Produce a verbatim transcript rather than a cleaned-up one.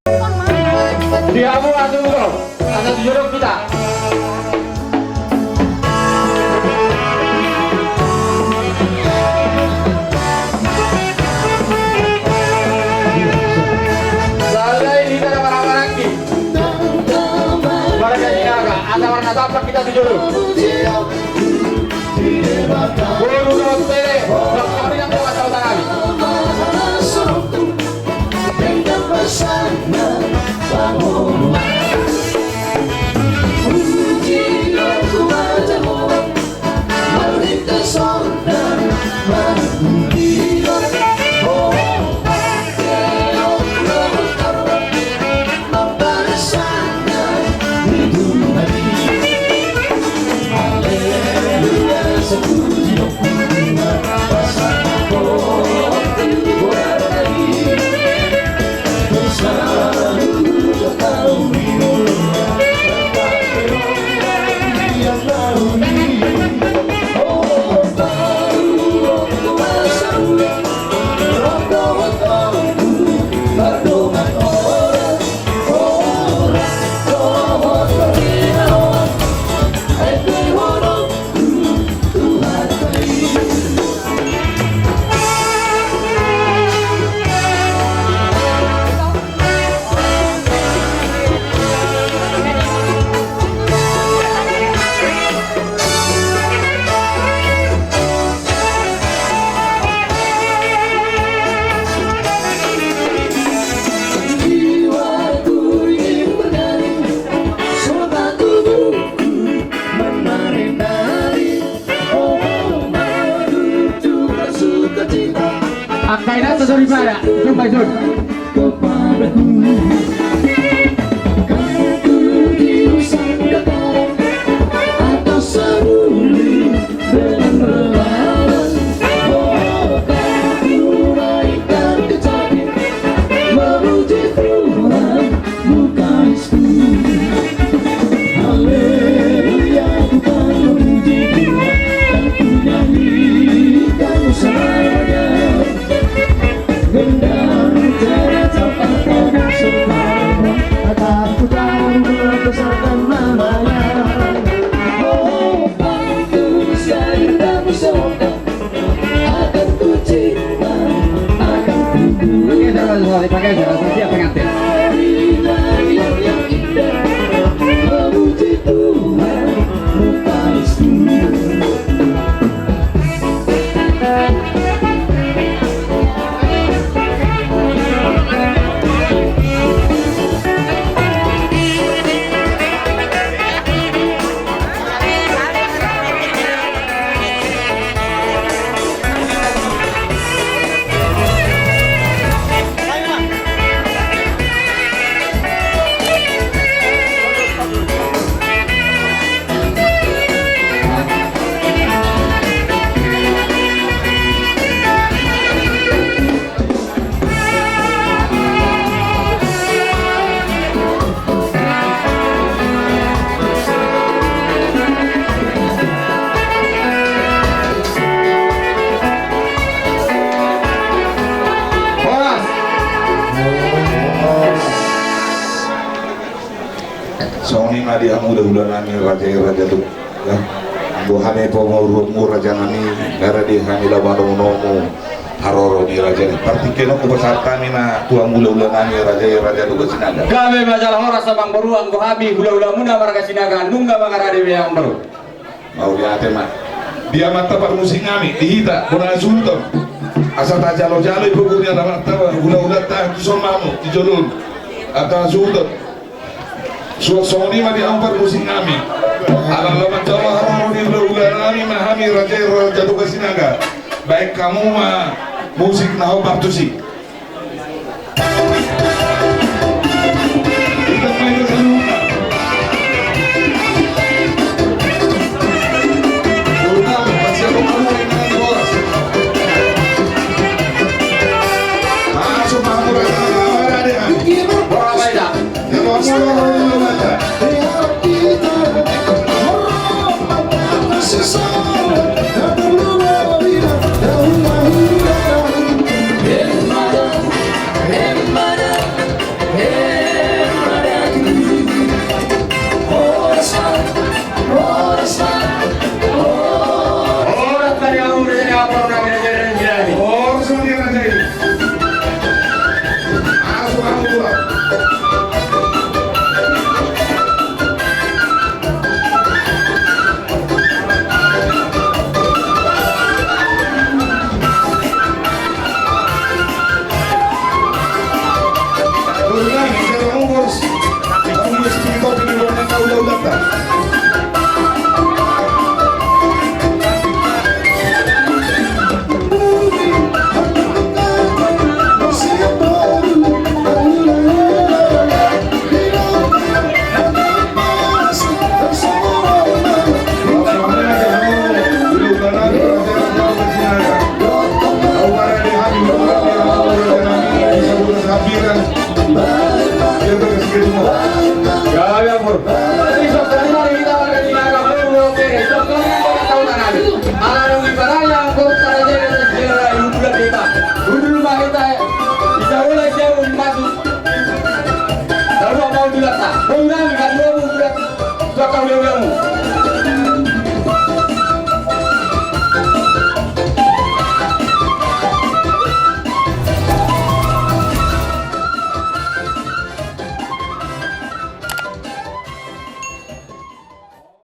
Di hamu asa tu jolo, asa tu jolo hita. Sahali hita na marhahamaranggi. Marga Sinaga, asa marnatampak hita tu jolo. Boru dohot bere, dohot hami na tongtong, tau tangan. Angka inanta soripada, jumpa ison. Horas. Songon i ma di hamu hulahula nami, raja i raja Toga. Anggo hami pamoruonmu raja nami, nunga rade hami laho manomunomu haroro ni raja i. Partingkian on hupasahat hami ma tu hamu hulahula nami, raja i raja Toga Sinaga. Gabe ma jala horas amangboru, anggo hami hulahulamuna marga Sinaga nunga mangarade be amangboru. Mauliate ma. Di amanta parmusik nami, di hita bona na suhut on. Asa tajalojalo i pogu ni amanta, hulahulanta, tu son ma hamu di jolo on. Asa suhut on. Suang songon i ma di hamu parmusik nami. Ala laho manjalo haroro ni hulahula nami ma hami, raja i raja Toga Sinaga. Baen hamu ma musik na hombar tusi. Jadi, songon i ma hita warga Sinaga, molo, oke, songon i ma hita tahu tangan. Ala dong di baraya, kau tak ada jadi, jadi, jadi, bulan kita. Dulu ma hita, bisa mulai jauh masuk. Tahu apa bulan tak? Bulan, kan, dua bulan. Dua tahun dia bilang.